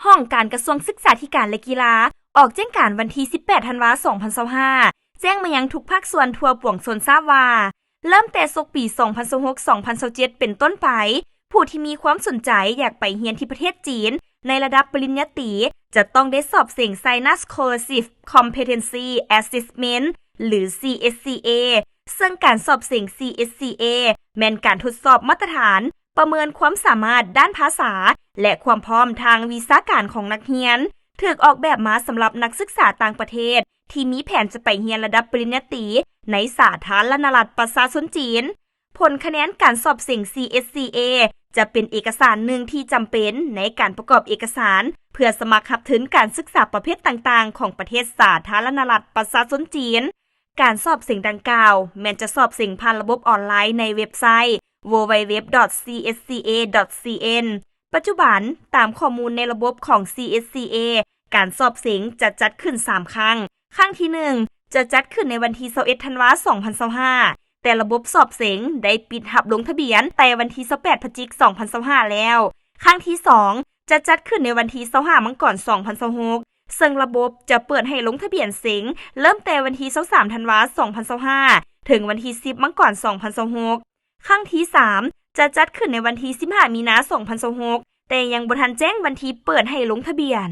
ຫ້ອງການກະຊວງສຶກສາທິການ ແລະ ກິລາ ອອກແຈ້ງການວັນທີສິບແປດ ທັນວາ ສອງພັນຊາວຫ້າ ແຈ້ງມາຍັງທຸກພາກສ່ວນທົ່ວປວງຊົນຊາບວ່າ ເລີ່ມແຕ່ສົກປີ ສອງພັນຊາວຫົກ ສອງພັນຊາວເຈັດ ເປັນຕົ້ນໄປ, ຜູ້ທີ່ມີຄວາມສົນໃຈຢາກໄປຮຽນທີ່ປະເທດຈີນໃນລະດັບປະລິນຍາຕີ ຈະຕ້ອງໄດ້ສອບເສັງ China Scholarship Competency Assessment ຫຼື CSCA ເຊິ່ງການສອບເສັງ CSCA ແມ່ນການທົດສອບມາດຕະຖານ ປະເມີນຄວາມສາມາດດ້ານພາສາ ແລະ ຄວາມພ້ອມທາງວິຊາການຂອງນັກຮຽນ, ຖືກອອກແບບມາສຳລັບນັກສຶກສາຕ່າງປະເທດທີ່ມີແຜນຈະໄປຮຽນລະດັບປະລິນຍາຕີໃນສາທາລະນະລັດປະຊາຊົນຈີນ. ຜົນຄະແນນການສອບເສັງ CSCA ຈະເປັນເອກະສານໜຶ່ງທີ່ຈຳເປັນໃນການປະກອບເອກະສານ ເພື່ອສະໝັກຮັບທຶນການສຶກສາປະເພດຕ່າງໆຂອງປະເທດສາທາລະນະລັດປະຊາຊົນຈີນ. ການສອບເສັງດັ່ງກ່າວ ແມ່ນຈະສອບເສັງຜ່ານລະບົບອອນລາຍໃນເວັບໄຊ www.csca.cn. ປັດຈຸບັນ, ຕາມຂໍ້ມູນໃນລະບົບຂອງ CSCA, ການສອບເສັງຈະຈັດຂຶ້ນສາມຄັ້ງ. ຄັ້ງທີໜຶ່ງ ຈະຈັດຂຶ້ນໃນວັນທີຊາວເອັດ ທັນວາ ສອງພັນຊາວຫ້າ ແຕ່ລະບົບສອບເສັງໄດ້ປິດຮັບລົງທະບຽນແຕ່ວັນທີຊາວແປດ ພະຈິກ ສອງພັນຊາວຫ້າ ແລ້ວ. ຄັ້ງທີສອງ ຈະຈັດຂຶ້ນໃນວັນທີຊາວຫ້າ ມັງກອນ ສອງພັນຊາວຫົກ ເຊິ່ງລະບົບຈະເປີດໃຫ້ລົງທະບຽນເສັງເລີ່ມແຕ່ວັນທີຊາວສາມ ທັນວາ ສອງພັນຊາວຫ້າ ເຖິງວັນທີສິບ ມັງກອນ ສອງພັນຊາວຫົກ. ຄັ້ງທີສາມ ຈະຈັດຂຶ້ນໃນວັນທີສິບຫ້າ ມີນາ ສອງພັນຊາວຫົກ ແຕ່ຍັງບໍ່ທັນແຈ້ງວັນທີເປີດໃຫ້ລົງທະບຽນ.